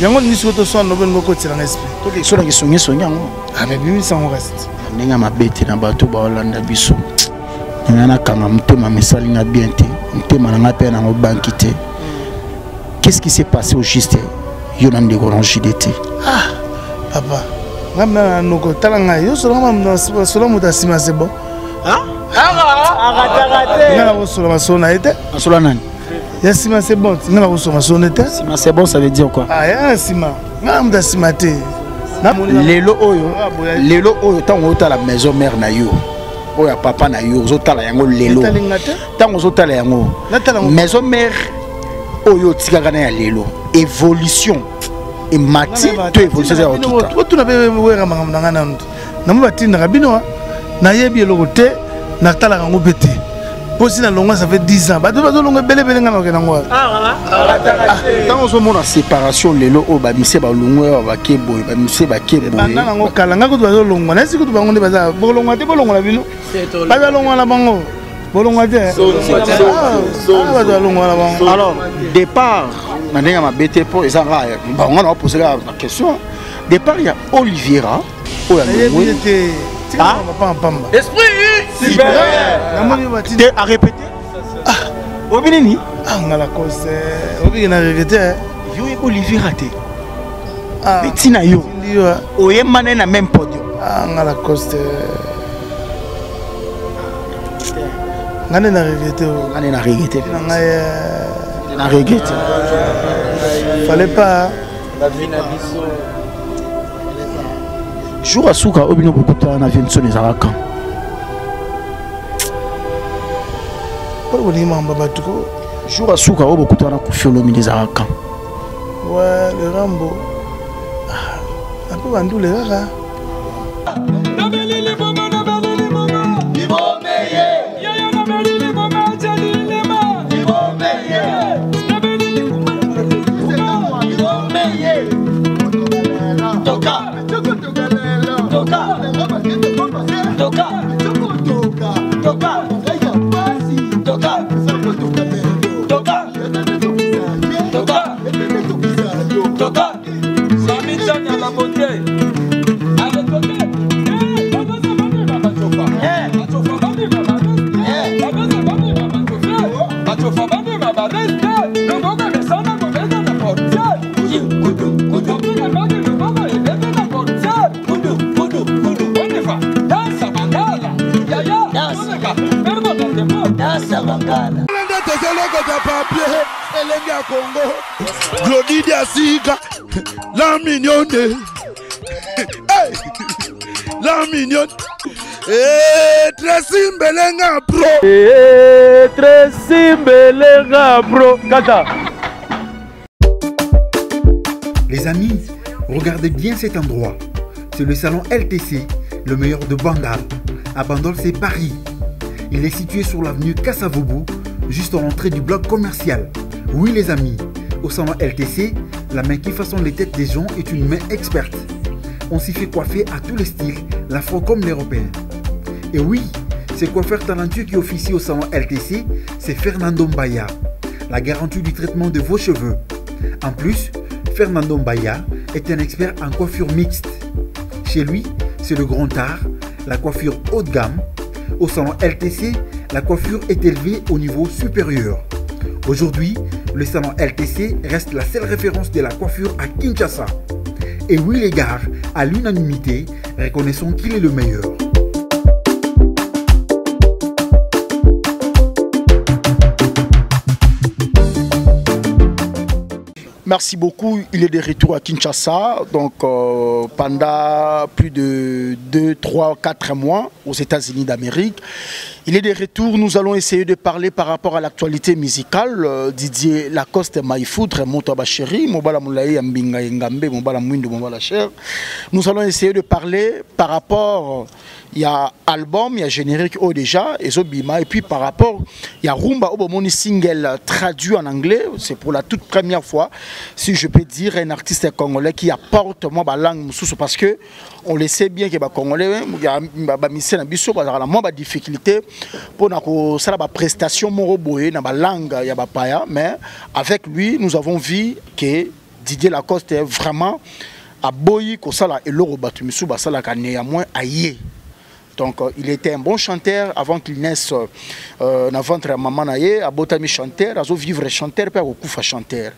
Yango nini sikoyo toswana lobi olingi okotela nga esprit? Toke sola kisongi songi yango. Ah mais bimisa yango kasi. Ndenge ya mabe te na bato baolanda biso. Nga nakanga motema mesali nga bien te. Motema na nga mpe nango banki te. Qu'est-ce qui s'est passé au juste yo na ndeko na JDT? Ah papa nga mna na noko tala ngai yo solo nga solo moto ya nsima c'est bon. Ah? Nga nakosola masolo na ye te. Masolo nani? Ya nsima c'est bon nga nakosoma sone te. Nsima c'est bon ça veut dire quoi? Ah ya nsima nga na moto ya nsima te. Lelo oyo lelo oyo ntango otala maison mère na yo oyo ya papa na yo ozotala yango lelo ntango ozotala yango maison mère oyo otikaka na ya lelo évolution emati to évolution eza ya kokita otuna mpe wera makambo na ngai nanu namo batindaka bino nayebi eloko te natalaka yango mpe te mpo si nalongwa ça fait 10 ans bato bazolongwa ebele ebele ngai nakokenda yango wapi ntango ozomona séparation lelo oyo bamisie balongwe awa bake boye bamisie bake boyebanda nango kala ngai kutu bazolongwa nayesi kutu bango nde baza bolongwa te bolongola bino bazalongwa na bango bolongwa te bato balongwa na bango alors départ na ndenge ya mabe te mpo eza ngai bango na bapose kaka question départ ya oliviera oyo alongwe te pamba esprit supérieur te a répété obi nini nga lacoste obiki na regete yo ye oliviera te eti na yo oyemba naye na même podium nga lacoste nga nde na regrete nga nde na regrete na ngai na regrete fallait pas La vie na biso. Jour asuka oyo bino bokutana na Vinson ezalaka quand? Oyo bolingi makambo ya bato ko. Jour asuka oyo bokutana na Koffi Olomide ezalaka quand? Ouais, le Rambo. Ah, un peu bandule kaka. Tozolokota papier elenge ya Congo Glody Diasika la mignonne hey! la mignonne hey, Tracy Mbelenga pro hey, Tracy Mbelenga pro kata. Les amis, regardez bien cet endroit. C'est le salon LTC, le meilleur de Bandal. À Bandol, c'est Paris. Il est situé sur l'avenue Kasavubu, juste à l'entrée du bloc commercial. Oui les amis, au salon LTC, la main qui façonne les têtes des gens est une main experte. On s'y fait coiffer à tous les styles, l'afro comme l'européen. Et oui, ce coiffeur talentueux qui officie au salon LTC, c'est Fernando Mbaya, la garantie du traitement de vos cheveux. En plus, Fernando Mbaya est un expert en coiffure mixte. Chez lui, c'est le grand art, la coiffure haut de gamme. Au salon LTC, la coiffure est élevée au niveau supérieur. Aujourd'hui, le salon LTC reste la seule référence de la coiffure à Kinshasa. Et oui les gars, à l'unanimité, reconnaissons qu'il est le meilleur. Merci beaucoup. Il est de retour à Kinshasa. Donc, pendant plus de 2, 3, 4 mois aux États-Unis d'Amérique. Il est de retour. Nous allons essayer de parler par rapport à l'actualité musicale. Didier Lacoste Maïfoudre, Moto Bacheri, Mobala Moulaye, Mbinga Ngambe, Mobala Mwindu, Mobala Cher. Nous allons essayer de parler par rapport. Il y a album, il y a générique au déjà, et Zobima, et puis par rapport, il y a Rumba Obomoni single traduit en anglais, c'est pour la toute première fois, si je peux dire, un artiste congolais qui apporte moi ma langue mosusu, parce que on le sait bien que les Congolais, il y a ba mission na biso, ba la moins difficulté pour na ko sala ba prestation moro boye na ba langue ya ba paya, mais avec lui nous avons vu que Didier Lacoste vraiment aboyi kosala eloko bato misusu basalaka, néanmoins aye. Donc il était un bon chanteur avant qu'il naisse na ventre ya mama na ye. Abotami chanteur, azovivre chanteur mpe akokufa chanteur.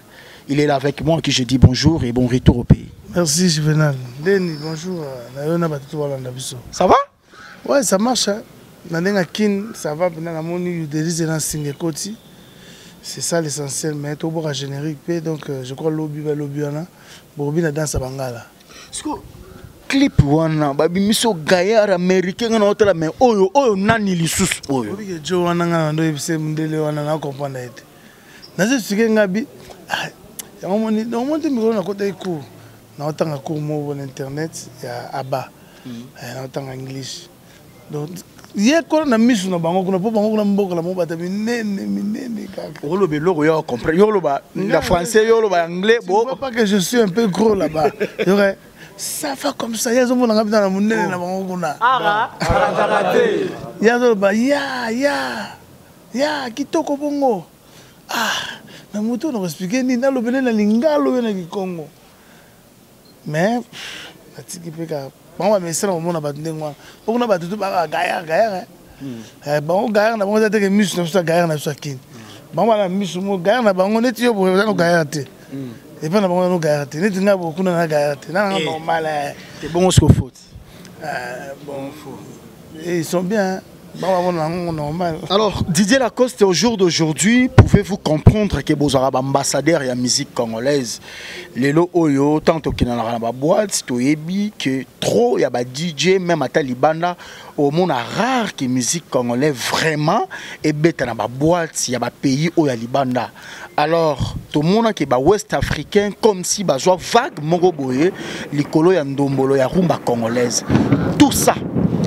Il est là avec moi, qui je dis bonjour et bon retour au pays. Merci Juvenal Ndeni, bonjour na yo na bato balanda biso. Ça va? Ouais, ça marche, hein. Na ndenge kin ça va mpena. Namoni Delise na nsinga ekoti, c'est ça l'essentiel. Mais toboka générique mpe, donc je crois lobi balobi wana bolobi na danse ya bangala. Siko clip wana babimisi gaillard américain, nga na otala, mais oyo oyo nani lisusu oyo? Obike jo wana, nga na ndo yebise ndele wana na comprendre ete nazo expliquer nga bi yango moni. Donc moni te, mikolo nakotaki cours, naotanga cours moko na internet ya aba, naotanga english. Donc ye kola na misu na bango kuna, mpo bango kuna mboka na bango bato minene minene kaka. Oloba eloko yo comprendre, yo oloba na français, yo oloba anglais. Bo pas que je suis un peu gros là-bas, ça va comme ça. Ye azomona nga mpena na monene na bango kuna. Ye azoloba ya ya ya kitoko bongo. Ah, na moto na koexpliquer nini, nalobele na lingala oyo na kikongo, mais natiki mpe kaka bango bamesana komona bato ndenge wana, mpo kuna bato to baka gaillard gaillard. Bango gaillard na bango eza teke misu na biso ya gaillard na biso ya kini. Bango bana misu mo gaillard na bango neti yo boye, oza no gaillard te. Epai na bango nano gaillard te, neti ngai boye kuna na gaillard te nanga normal. Te bongo siko faute. Bon, ils sont bien, normal. Alors, Didier Lacoste, au jour d'aujourd'hui, pouvez-vous comprendre que bozala ambassadeur ya musique congolaise? Lelo oyo, tant que dans la boîte, toyebi que trop ya ba DJ, même ata libanda, au monde rare que musique congolaise vraiment ebeta na ba boîte ya ba pays oyo ya libanda. Alors, tout le monde qui ba Ouest africain comme si bazwa vague moko boye likolo ya ndombolo ya rumba congolaise. Tout ça,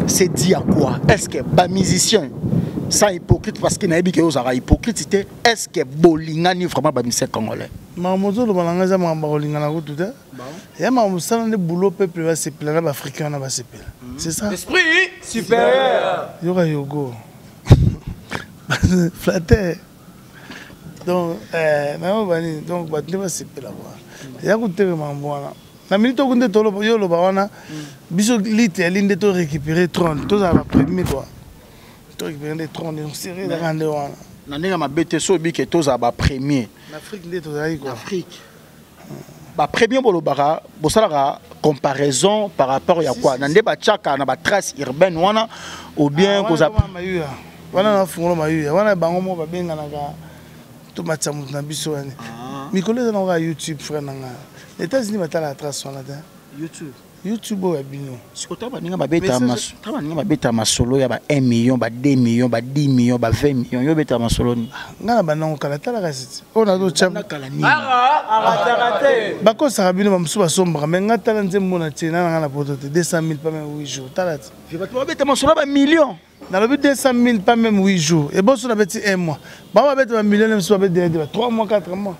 c'est dit à quoi? Est-ce que ba musicien sans hypocrite, parce que nayebi ke ozala hypocrite te, est-ce que bolingani vraiment ba musicien congolais? Makambo ozoloba na ngai eza makambo ya kolingana kutu te. Ya makambo mosala nde boulot. Peuple basepela na baafricain wana basepela, c'est ça. Esprit supérieur. Yoka yogo flatter. Donc nayo banini, donc bato nde basepela kua ya koteka makambo wana na minute oku nde yo oloba wana. Biso lite yali nde to récupérer trône, tozala bapremier quoi, to récupérer nde trône. Donc série ezaka nde wana. Na ndenge mabe te, so oyebi ke tozala bapremier. Na Afrique nde tozalaki quoi. Afrique bapremier, bolobaka, bosalaka comparaison par rapport ya quoi? Na nde batiaka na batrace urbaine wana ou bien koza mayuya wana na fungola mayuya wana, bango moko babenganaka tomatisa moto na biso wana. Mikolo eza nango ya YouTube, frère na nga. Na États-Unis batalaka trace wana te. YouTube. YouTube oyo ya bino. Siko ta baninga babeta masolo ya ba 1 million, ba 2 million, ba 10 million, ba 20 million, yo obeta masolo nini? Nga na bandango kala, talaka siti oyo nazotya. Kala nini? Bakosaka bino, bamosusu basombaka, mais nga tala nzembo na tie na nanga na poto te, 200 000 pas même 8 jours, tala ti. Bato babeta masolo ya bamillion. Nalobi 200 000 pas même 8 jours, eboso nabeti 1 mois. Bango babeta bamillion na biso, babeti ba 3 mois, 4 mois.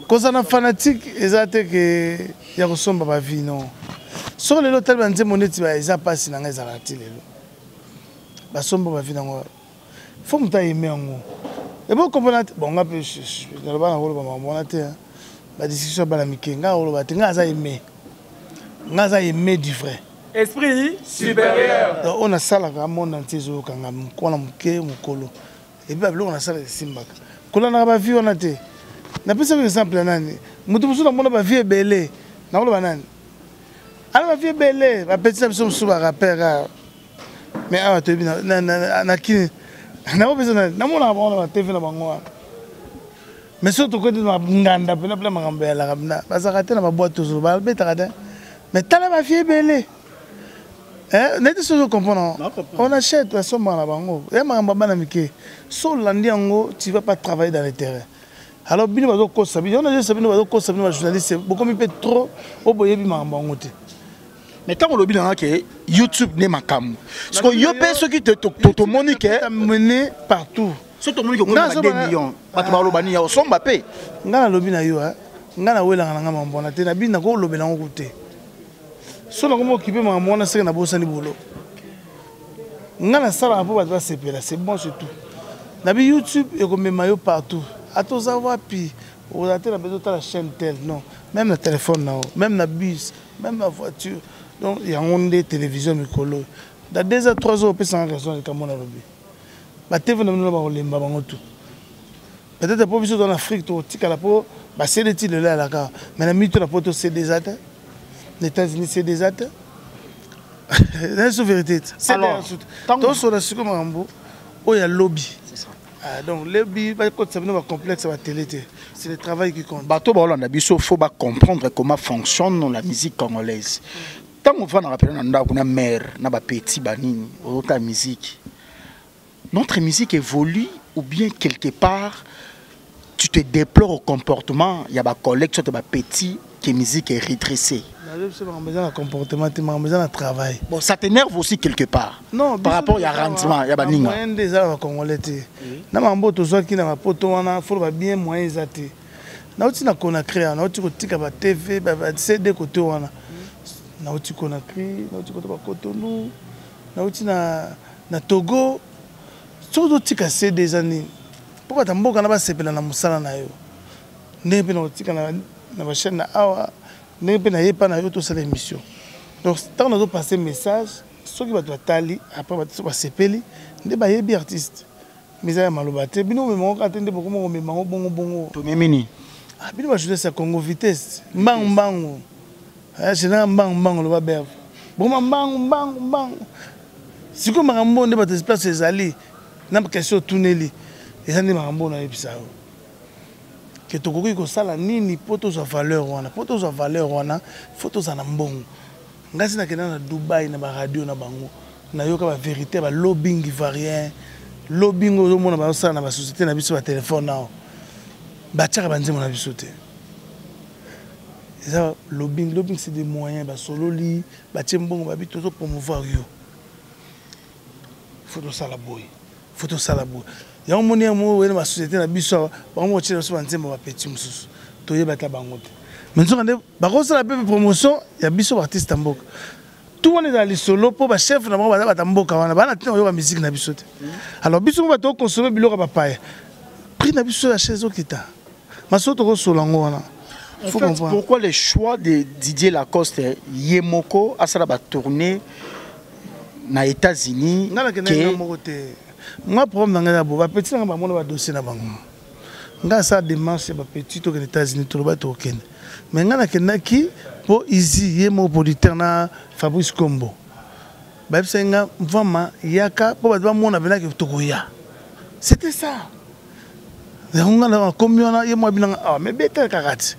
Kozala na fanatique eza te ke ya kosomba bavues, non. Soki lelo otali banzembo neti eza mpasi na ngai ezalaka ti lelo basomba bavues nango, fo moto ayeme yango ebo comprendre te. Bon, nga mpe naloba na koloba makambo wana te, badiscussion ya bana mike. Nga koloba te, nga aza aimé, nga aza aimé du vrai. Esprit supérieur. Donc oyo nasalaka, monde entier ezoyokanga mwana moke, mokolo, et puis babiloko nasalaka esimbaka. Kolandaka bavues wana te. Napesaki exemple ya nani, moto mosusu namona bavues ebele, nakoloba nani ala bavues ebele, bapeti na biso mosusu barappeurs kaka. Mais awa toyebi na kini nakopesa nani, namonaka bango na batv na bango wana. Mais soki tokoti na nganda mpena mpena makambo eyalaka mpena, bazalaka te na baboîte, tozolo babetaka te. Mais tala bavues ebele neti soki ocomprendre, on achète, basombaka na bango. Ya makambo ya bana mike, so olandi yango, tu vas pas travailler dans le terrain. Alors bino bazokosa bino, nazoyesa bino, bazokosa bino bajournaliste, bokomi mpe trop oyo boyebi makambo yango te. Mais ntango olobi nanga ke YouTube nde makambo, siko yo mpe soki tomoni ke mene partout. Soki tomoni ke okomi na 2 millions, bato baloba nini ya osomba mpe? Ngai nalobi na yo, ngai nawelaka na ngai makambo wana te. Na bino nakolobela yango ku te. So nakomi okipe makambo wana, seke nabosani bolo. Ngai nasalaka mpo bato basepela, c'est bon, c'est tout. Nabi YouTube ekomema yo partout, ata oza wapi. Okozala te na besoin otala chaîne tel, non, même na téléphone na yo, même na bus, même na voiture. Donc yango nde télévision mikolo. Dans 2 heures, 3 heures opesanga raison likambo nalobi. Batv na bino bakolemba bango tout. Peut-être mpo biso toza na Afrique, tokotikala mpo bacd ti lelo eyalaka, mais na mito na poto cd eza te, na États-Unis cd eza te. Nayeso vérité te, tosola sikoyo makambo oyo ya lobi. Ah, donc lobi bakotisa bino bacomplexe ya batele te, c'est le travail qui compte. Bato baolanda biso, faut bacomprendre comment fonctionne la musique congolaise. Ntango ofandaka pena na ndako na mare na bapeti banini, ozota musique, notre musique évolue ou bien quelque part tu te déplores au comportement ya bacollègue soit bapetit que musique est redressée? Nayebi makambo eza na comportement te, makambo eza na travail. Bon, ça t'énerve aussi quelque part? Non. Par rapport ya rendement ya baninga. Moyen nde eza na bacongolais te. Na makambo oyo tozwaki na bapoto wana, foloba bien, moyen eza te. Nauti na Conakry awa, nauti kotika ba TV, ba CD kote wana. Nauti Conakry, nauti kote bacotonou, nauti na Togo. Soki ozotika CD, eza nini? Mpo bato ya mboka na basepela na mosala na yo. Ndenge mpe nakotika na bachaîne na awa, ndenge mpe nayepa na yo, tosala émission. Donc ntango nazopasse message, soki bato batali, après bato so basepeli nde bayebi artiste. Mais eza ya maloba te, bino omemango kaka te nde bokoma komemango bongo bongo. Tomemi nini? Ah, bino bajournaliste ya Congo vitesse, mbangu mbangu, général mbangu mbangu, loba berve, bokoma mbangu mbangu mbangu. Sikoyo makambo oyo nde bato place ezali na question otuneli, eza nde makambo oyo nayebisa yo ke tokoki kosala nini mpo tozwa valeur wana. Mpo tozwa valeur wana, fo tozala na mbongo. Ngai si nakenda na Dubai, na baradio na bango, nayoka bavérité, balobbying ivoirien. Lobbying oyo ozomona bazosala na basociété na biso, batelefone awa batiaka banzembo na biso te, eza lobbying. Lobbying, c'est des moyens. Basololi, batie mbongo, babi tozo promouvoir yo, fo tosala boye, fo tosala boye. Yango moni yango oye na basociété na biso awa, bango mokotiela biso banzembo, bapeti mosusu toyeba ata bango te. Mais nzoka nde bakosala mpe promotion ya biso baartiste ya mboka. Tu wana ezala lisolo mpo bachef na bango baza bata mboka wana, bana ntina koyoka musique na biso te. Alors biso mo bato okonsome biloko ya bapaya, prix na biso ya chaise okita masolo, tokosola yango wana. En fait, pourquoi le choix de Didier Lacoste ye moko asala ba tournée na États-Unis? Nga nakendaki moko te. Nga problème na ngai na bo bapeti nanga, bamona badossier na bango. Nga asala démarche ya bapeti, tokende États-Unis, toloba tokokende. Mais nga nakendaki mpo Izi ye moko producteur na Fabrice Kombo bayebisaki nga mvama yaka mpo bato bamona mpenaki tokoya. C'était ça. Yango nga nakomi wana, ye mwa binanga awa, mais beta kaka ti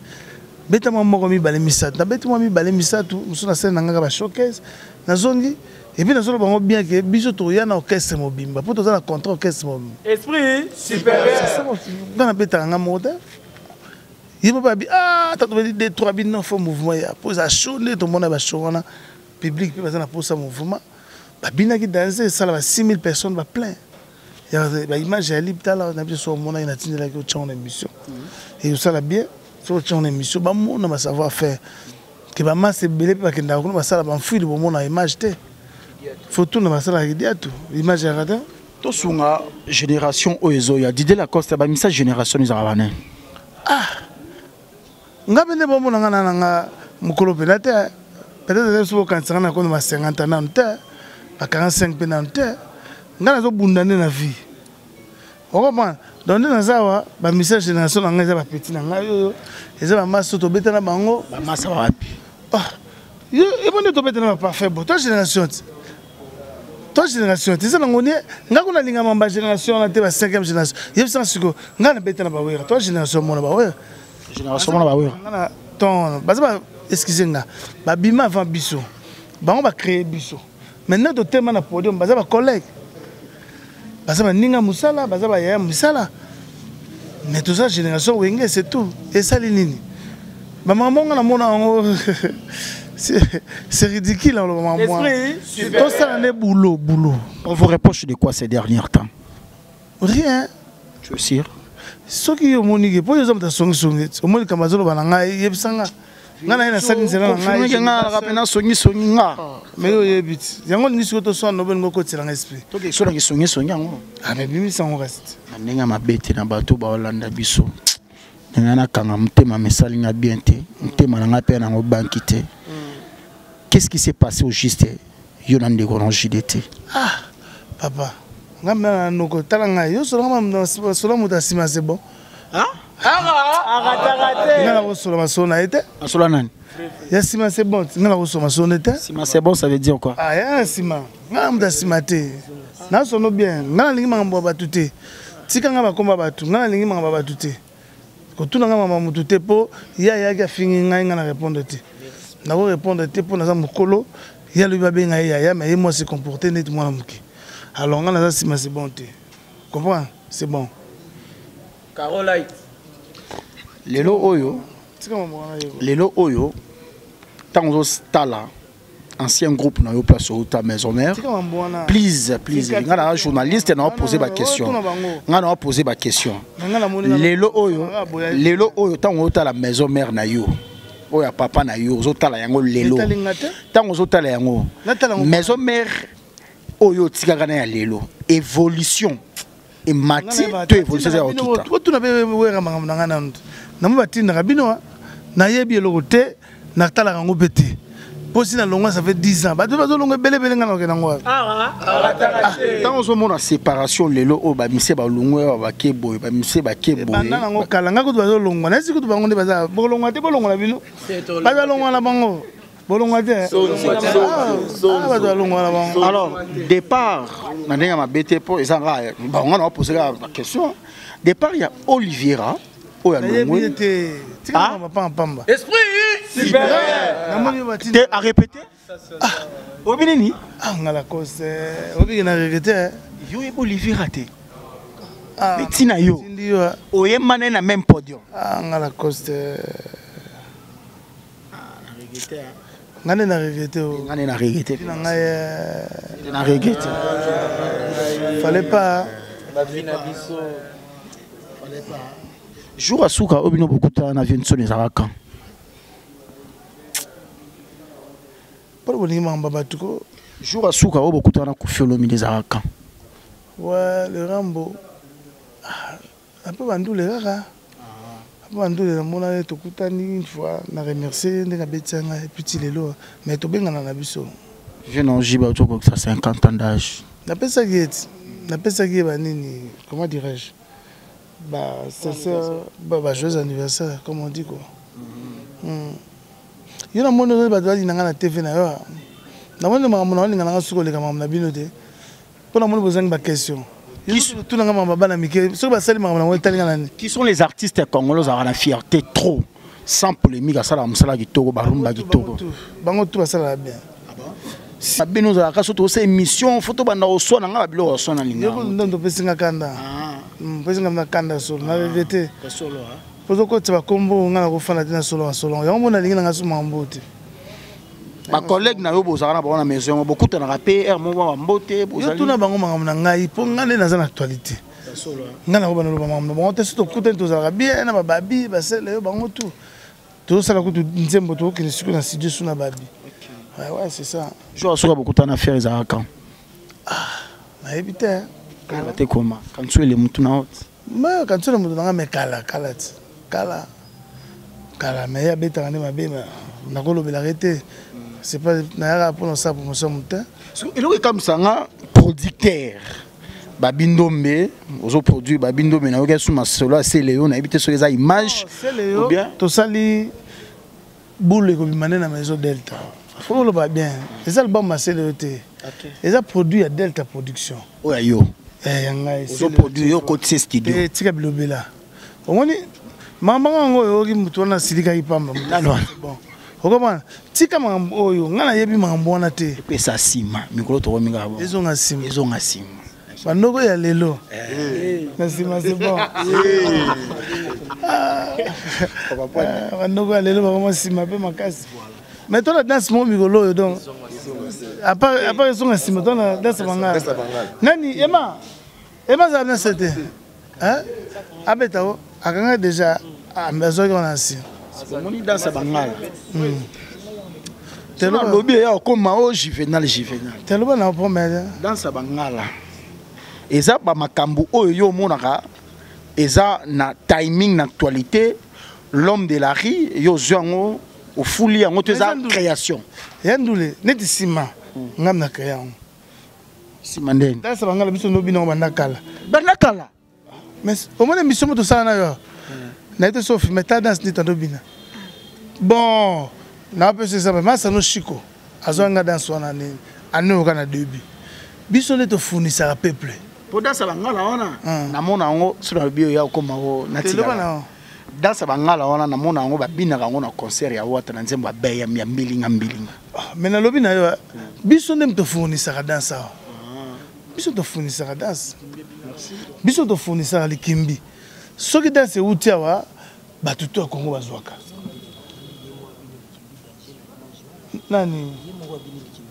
beta mwa moko, mibale, misato. Nabeti mwa mibale, misato mosusu, nasali na ngaka bashowcase, nazongi. Et puis nazoloba bango bien ke biso toya na orchestre mobimba mpo toza na contrat orchestre mobimba. Esprit supérieur. Nga nabetaka nga moko te. Ye mpo babi, ah, tata tobeti 2 3, bi non, fo mouvement ya mpo eza show nde tomona bashow wana, public mpe baza na mposa mouvement. Babinaki danse, esala ba 6000 personnes, baplein baimage ya lib. Tala na biso, so omonaki natindelaki, otyango na émission, ekosala bien. So otyango na émission, bamona basavoir faire ke bamasa ebele mpe bakendaka kuna, basala bamfuili, bomona image te, faut tuna basalaka kidiatu, image yaka te. Tosunga génération oyo ezoya. Didier Lacoste, bamisa génération ezalaka banani? Ah, nga mpe nde bomona nga na nga mokolo mpena te. Peut-être so bokanisanga na kono ba 50 nanu te, ba 45 mpe nanu te. Nga nazobunda nde na vie, okomprendre. Donc nde naza awa, bamisa génération na ngai eza bapeti na ngai oyo eza bamasa oyo tobeta na bango. Bamasa wapi? Ah, ebo nde tobeta na baparfait bo to génération ti to génération te eza nango nie. Nga kuna alingama ba génération wana te, ba 5e génération. Yebisanga sikoyo, ngai nabeta na bawera to génération mona bawera. Génération mona bawera. Nga na ton baza ba, excuse nga, babima avant biso, bango bacréé biso. Maintenant totema na podium, baza bacollègue, baza baninga mosala, baza bayaya mosala, mais toza génération Wenge, c'est tout. Esali nini bamama nga namona yango, c'est ridicule. Aloba mama, tosala nde boulot, boulot. On vous reproche de quoi ces derniers temps? Rien. Tu es sûr? Soki yo omoni ke mpo yo oza moto asongisongi, omoni likambo azoloba na ngai, yebisa nga. Nga na ye nasali nzela na ngai nga mpe nasongisongi nga. Mais yo oyebi ti yango olingi sikoyo toswana, obelingi okotela nga esprit. Toke solaki songisongi yango. Ah, mais bimisa yango kasi ti. Na ndenge ya mabe te na bato baolanda biso. Nga nakanga motema mais esali nga bien te. Motema na nga mpe nango banki te. Qu'est-ce qui s'est passé au juste yo na ndeko na JDT? Ah papa, nga mna na noko tala ngai yo solo nga solo moto ya nsima c'est bon. Ah? Nga nakosola masolo na ye te. Masolo nani? Ya nsima c'est bon, nga nakosola masolo na ye te. Nsima c'est bon, ça veut dire quoi? Ah ya nsima, nga na moto ya nsima te. Nasono bien, nga nalingi makambo ya bato te. Tika nga bakomba bato, nga nalingi makambo ya bato te. Kotuna nga makambo ya moto te mpo ye ayaki afingi ngai, nga na répondre te. Nako répondre te mpo naza mokolo, ye alobi babenga ye yaya, mais ye mwasi comporte neti mwana moke. Alors nga naza nsima c'est bon te. Comprends? C'est bon. Carolite. Lelo oyo, Tika makambo wana yeko. Lelo oyo, ntango ozotala ancien groupe na yo place outa maison mère. Tika mambo wana. Please, please, Tika, nga na tika. journaliste na Non, poser non, ba non, question. otuna bango. Nga na poser ba question. Na nga namoni nga Lelo oyo, nga boya. lelo oyo ntango otala maison mère na yo, oyo ya papa na yo, ozotala yango lelo. Etali nga te. Ntango ozotala yango, Natala yango. maison mère oyo otikaka na ya lelo, évolution emati to évolution eza ya kokita. Otuna mpe wera makambo na ngai nanu te. Namo batindaka bino, nayebi eloko te, natalaka yango mpe te. Mpo si nalongwa, ça fait 10 ans. Bato bazolongwa ebele ebele, ngai nakokende yango wapi? Ntango ozomona séparation lelo oyo, bamise balongwe awa bake boye, bamise bake boye. Banda nango kala, ngai kutu bazolongwa. Nayesi kutu bango nde baza bolongwa te, bolongwa na bino. Bazalongwa na bango. Bolongwa te. Ah, bato balongwa na bango. Alors, départ na ndenge ya mabe te, mpo eza nga bango na bapose kaka ba question. Départ ya Oliviera oyo Nayebi ye alongwe. te. Tika Ah? makambo pamba pamba. Esprit Supérieur. Namoni yo batinda. Te a répété. Oyebi nini? Ah, nga Lacoste, obiki na regretter. Yo oyeba Oliviera te. Ah, Mais ntina yo. Tindi yo. Oyemba naye na même podium. Ah, nga Lacoste. Nga nde na regretter o. Nga nde na regretter. Na ngai, Na regretter. Fallait pas. La vie na biso. Fallait pas. Jour asuka oyo bino bokutana na vie nsoni ezalaka quand? Mpona bolingi makambo ya bato ko. Jour asuka oyo bokutana na Koffi Olomide ezalaka quand? Ouais, le Rambo. Ah, un peu bandule kaka. Un peu bandule namona ye tokutani une fois, na remercier ndenge abetisa ngai et puis ti lelo, mais tobengana na biso. Jeune en Jiba, tu as 50 ans d'âge. Napesaki ye ti, napesaki ye ba nini, comment dirais-je? Bah, sincère, bah, bah, joyeux anniversaire, comme on dit quoi. Yo na moni oyo bato balinga nga na TV na yo. Na moni makambo na olinga na nga soki oleka makambo na bino te. Mpo na moni bozangi ba question. Qui Tuna nga makambo ya bana mike, soki basali makambo na ngo etali nga na nini? Qui sont les artistes congolais ozalaka na fierté trop sans polémique asalaka mosala kitoko, barumba kitoko? Bango tout basalaka bien. Si bino ozalaka so tokosala émission, faut tobanda koswana nga babiloko ya koswana linga. Yo kutu nde topesi nga kanda. Opesi nga na kanda solo, na regretter. Solo, hein? Po tokotisa bakombo nga na kofanda te na solo ya solo. Yango mona alingi na nga so makambo te. Ba collègue na yo bozalaka na bango na maison yango, bokutanaka pe heure moko ba mbote, bozali. Yo tuna bango makambo na ngai, po nga nde naza na actualité. Solo, hein? Nga nakobanda loba makambo na bango te, soki tokutani tozalaka bien na ba babi, basele yo bango tout. Tozosala kutu nzembo, tokokende sikoyo na studio su na babi. Ouais, ouais, c'est ça. Jour asuka bokutana na affaire ezalaka quand? Ah, nayebi te, hein. Kala te koma. Kansuele mutu na ot. Mais kansuele mutu na nga, mais kala, kala ti. Kala. Kala, mais ya betaka nde mabe, mais nakolobelaka ye te. C'est pas, nayaka mpona kosala promotion ya motu te. Soki eloko ekamwisaka nga, producteur Babi Ndombe, ozo produire Babi Ndombe, nayoki sous masolo ya Sele yo, nayebi te soki eza image Non, Sele yo, ou bien tosali boule ekobima nde na maison Delta. Faut oloba bien. Eza album ya Sele yo te. Eza produit ya Delta Production. Oyo ya yo. Eh, ya ngai, Ozo Sele yo produire, te. yo okotisi studio. Eh, tika bilobela. Omoni, mama yango oyo oyoki motu wana asilikaki pamba. Nano wana. Bon. Okomona, tika makambo oyo, ngai nayebi makambo wana te. Epesa nsima, mikolo tokomi kaka bongo. Ezonga nsima. Ezonga nsima. Bandoko ya lelo. Na nsima c'est bon. Ah, bandoko ya lelo bakoma nsima pe makasi. Mais toi la danse moko mikolo oyo donc. À part ezonga nsima, toi la danse bangala. Nani, Emma? Emma azala danse te. Hein? Abeta o, akanga déjà, ah, mais azwaki wana nsima. Omoni danse ya bangala. Telo Telo lobi ya okoma o Juvenal, Juvenal. Telo ba na promesse. Danse ya bangala. Eza ba makambo oyo yo omonaka Eza na timing na actualité l'homme de la rue yo ozwi yango ofuli yango to eza création ya ndule neti nsima ngam na créa yango nsima ndeni danse bangala biso ndobi nango banda kala banda kala mais omoni émission mo tosala na yo naye te sofi mais ta danse nde tando bina bon napesa exemple masano shiko azwa nga danse wana nini anoyoka na début biso nde tofunisaka peuple mpo danse bangala wana namona yango so nalobi oyo ya okoma o natikala danse bangala wana namona yango babinaka yango na concert ya wata na nzembo ya beyam ya mbilinga mbilinga ah, mais nalobi na yo biso nde tofournisaka danse awa biso tofournisaka danse biso tofournisaka likimbi soki danse euti awa bato to ya kongo bazwaka nani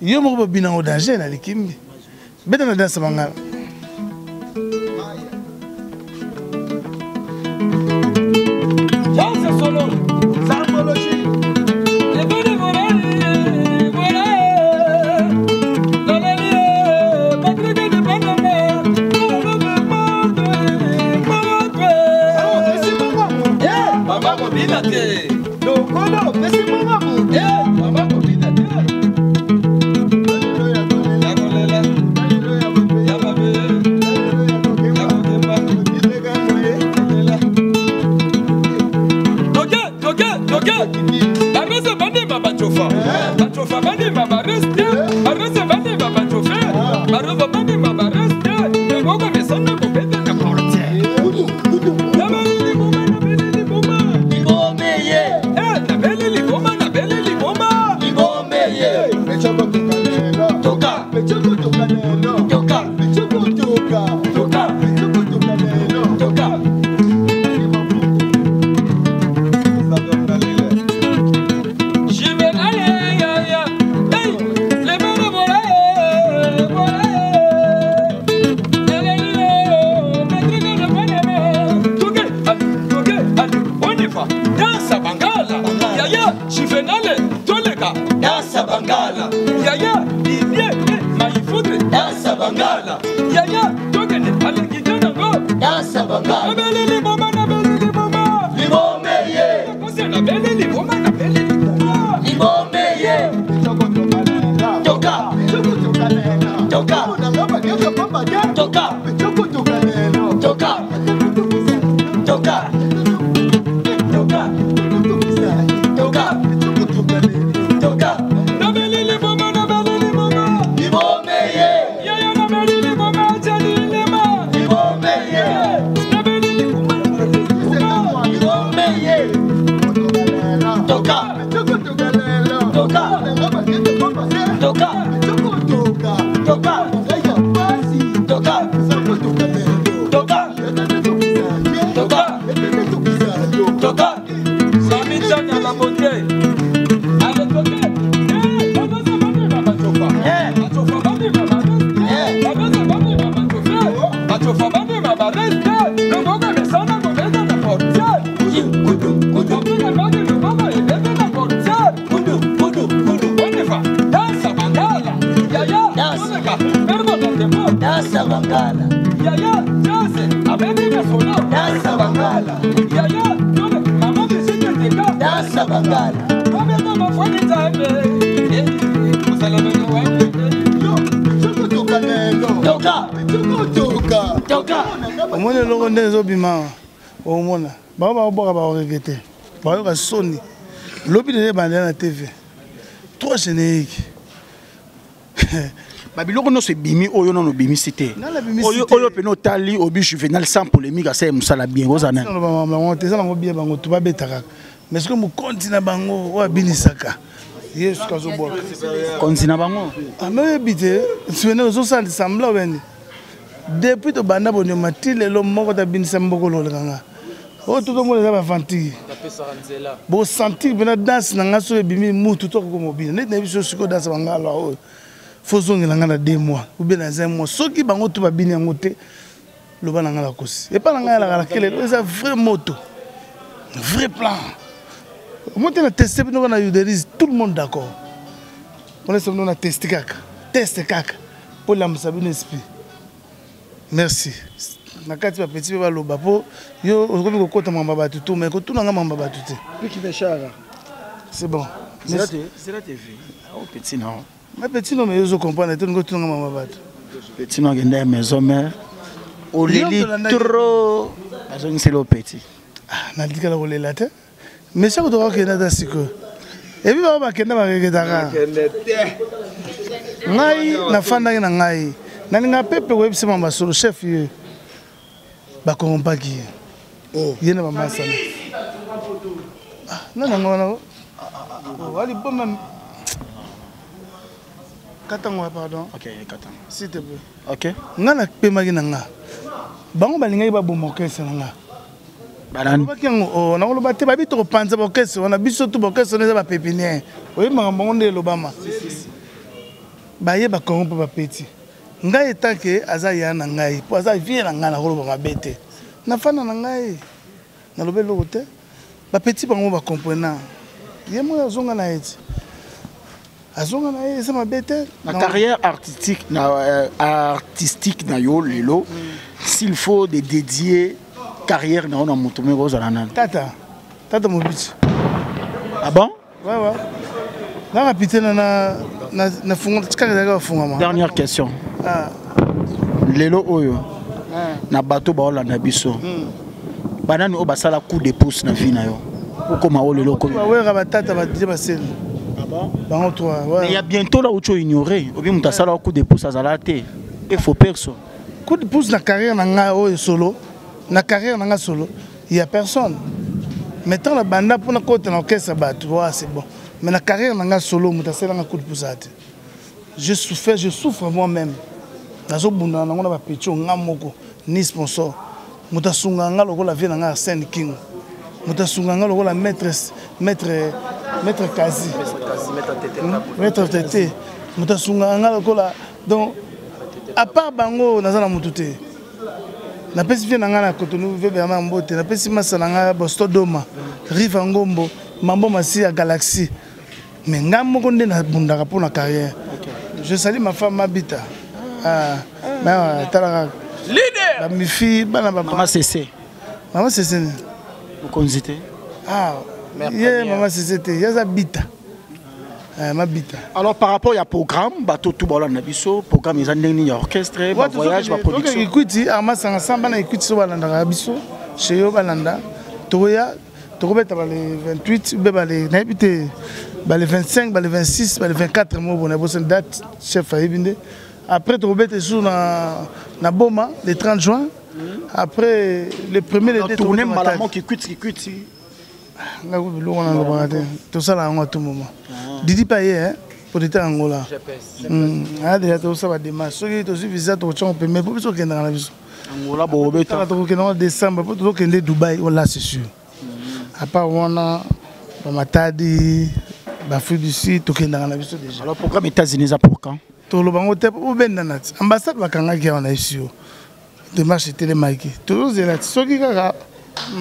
yo moko bobina yango danger na likimbi beta na danse bangala Omoni eloko nde ezobima omona bango bakobwaka bakoregrete bakoyoka soni lobi deja ebandela na tv trois générique babiloko nyonso ebimi oyo nano obimisi te oyo mpena otali obi juvenal sans polémique asali mosala bien oza nani te eza nango bien bango to babeta kaka mais soki mokonzi na bango oyo abinisaka ye soki azobwaka konzi na bango ah, me oyebi te nswene ozosala sembla obeni depuis tobanda bonyoma ti lelo moko tabinisa mboko loleka nga oyo totomona eza bavantire bosentir mpena danse na nga soki ebimi mutu to akokoma obina neti nayebi so sikoyo danse bangala oyo fo ozongela nga na deux mois ou bien na un mois soki bango to babini yango te loba na nga nakosi epai na ngai alaka na kelelo eza vrai moto vrai plan omoi te na teste bino na udelise tout le monde d'accord mpona bino na teste kaka teste kaka mpo elamusa bino esprit merci. Na kati ba petit pe baloba po yo okomi kokota makambo ya bato to mais kotuna nga makambo ya bato te. C'est bon. Zela TV. Oh petit non. Mais petit non mais yo comprendre te ngo tuna nga makambo ya bato. Petit non akenda ya maison mère. Oleli trop. Azongiseli yo petit. Ah, natikala kolela te. Mais chaque toka kenda ata sikoyo. Ebi bango bakenda bakeketaka. Ngai nafandaki na ngai. Nalinga pepe koyebisa mama solo chef ye. Bakorompaki ye. Oh. Ye na bamasana. Ah, nani yango wana? Oh, ali boma katango pardon. Ok, katango. S'il te plaît. Ok. Nga napemaki na nga. Bango balingaki baboma orchestre na nga. Balobaki yango oh, nakoloba te babi tokopanza baorchestre wana biso tu baorchestre wana eza bapépinière. Oyebi makambo yango nde elobama. Baye bakongo mpo bapeti. Ngai etake aza ya na ngai mpo aza vie na ngai nakoloba mabe te. Nafanda na ngai naloba eloko te. Bapeti bango bacomprena. Ye moko azonga na ye ti. Azonga na ye eza mabe te. Na carrière artistique na artistique na yo lelo s'il faut de dédier carrière na yo na moto moko ozala nani? Tata, tata Mobiti. Ah bon? Ouais ouais. Na rapide na na na funga tika ezalaka bafungama. Dernière question. Ah. Lelo oyo na bato baolanda biso. Banani oyo basala coup de pouce na vie na yo? Okoma oyo lelo okomi. Bawera batata ba Didier Basele. Ah bon? Bango trois. Ouais. Mais il y a bientôt là où tu ignoré. Obi mutu asala coup de pouce azala te. Et faut perso. Coup de pouce na carrière na nga oyo solo. Na carrière na nga solo, il y a personne. Mais tant la banda pour na kota na orchestre bato, ouais, c'est bon. Mais na carrière na nga solo mutu asala nga coup de pouce ate. Je souffre, je souffre moi-même. Nazo bunda na ngona ba petit nga moko ni sponsor. Mutu asunga nga lokola vie na nga Arsène King. Mutu asunga nga lokola maître maître maître Kazi. Maître Tete. Mutu asunga nga lokola donc à part bango naza na mutu te. Napesi vie na nga na Cotonou, vie Bernard Mbote, napesi masa na nga Bosto Doma, Riva Ngombo, Mambo Masi ya Galaxy. Mais nga moko nde nabundaka mpo na carrière. Je salue ma femme Mabita. Ah, mais tala leader. Ba mifi bana ba Mama Cécé. Mama Cécé ni. Mokonzi te. Ah, ye Mama Cécé te, yaza Bita. Eh, Mabita. Alors par rapport ya programme, bato tout balanda biso, programme eza ndenge nini ya orchestre, ba voyage, ba production. Ikuti, arma sanga samba na ikuti so balanda biso, chez yo balanda. Toya tokobeta ba le 28 ou ba le nayebi te ba le 25 ba le 26 ba le 24 mo bona boso date chef ayebi nde. Après tokobeta sur na Boma le 30 juin. Après le premier le deux tourner malamo qui cuit qui cuit. Nga ko biloko na lobaka te. Tosala yango à tout moment. Didi Paye hein producteur Angola. Ah déjà tosala ba démarche. Soki tozwi visa tokotya ngo pembeni po biso okendaka na biso. Angola bobeta. Tokokende ngo décembre po tokende Dubaï, oh là c'est sûr. À part wana ba Matadi, ba Afrique du Sud tokendaka na biso déjà. Alors programme États-Unis eza pour quand? Toloba ngo te po benda na ti. Ambassade bakangaki awa na biso yo. Démarche etelemaki. Tozozela ti soki kaka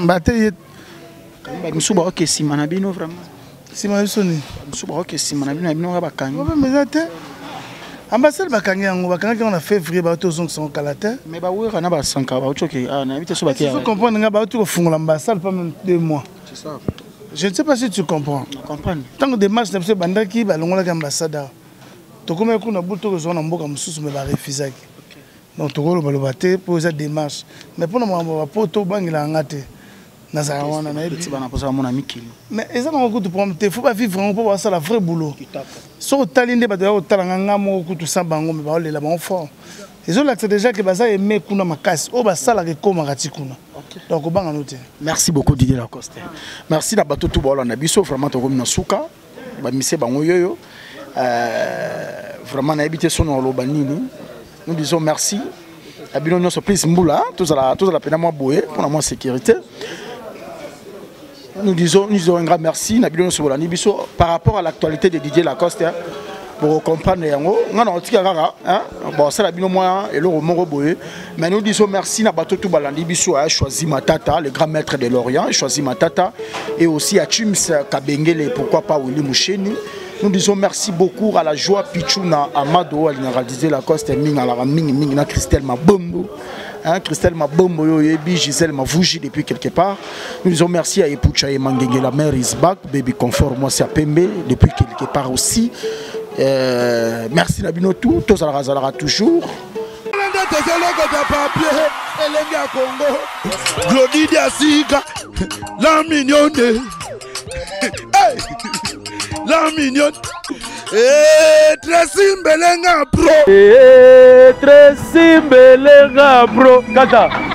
mbate ye Ba misusu baoke nsima na bino vraiment. Nsima na biso nini? Ba misusu baoke nsima na bino, na bino kaka bakangi. Problème eza te. Ambassade bakangi yango, bakangaki yango na février, bauti ozongisa yango kala te. Mais bawera na basanka bauti oke, ah, nayebi te so bateya. Faut comprendre nga bauti kofungola ambassade pas même 2 mois. C'est ça. Je ne sais pas si tu comprends. Je comprends. Tant que démarche na biso ebandaki, balongolaki ambassade awa. Tokomaki kuna butu tokozwa na mboka mosusu, mais barefusaki. Donc tokolobaloba te po eza démarche. Mais mpona makambo ya bapoto obangelaka nga te. Nazala wana nayebi. Petit bana posa mona mikili. Mais eza nango kutu problème te, faut ba vivre yango po basala vrai boulot. Soki otali nde bato ya kotala nga nga moko kutu sans bango, mais baolela bango fort. Ezolakisa déjà que baza aimé kuna makasi, oyo basalaka ekomaka ti kuna. Donc obanga no te. Merci beaucoup Didier Lacoste. Merci na bato tout baolanda biso, vraiment tokomi na suka. Ba mise bango yoyo. Vraiment nayebi te sono oloba nini. Nous disons merci. À bino nyonso plus mbula, tozala pena mwa boye pour la moins sécurité. Nous disons un grand merci na bino nyonso bolandi biso par rapport à l'actualité de Didier Lacoste, hein, pour comprendre yango. Nga na otika kaka, hein, bon ça la bino moyen eloko moko boye. Mais nous disons merci na bato tout balandi biso a choisi Matata, le grand maître de l'Orient, choisi Matata et aussi à Chims Kabengele, pourquoi pas Willy Moucheni. Nous disons merci beaucoup à la joie Pichuna Amado, à l'Inara Didier Lacoste, Ming, à la Ming, Ming, na Christelle Mabombo. Hein, Christelle Mabombo Yoyebi, Gisèle Mavouji depuis quelque part. Nous disons merci à Epoucha et Mangenge, la mère is back, Baby Confort, moi c'est à Pembe, depuis quelque part aussi. Euh, merci Nabino tout, tous à toujours. Elenge ya Congo, Glody Diasika, la mignonne. Hey! La mignonne. Eh, Tracy Mbelenga bro. Eh, Tracy Mbelenga bro. Kaka.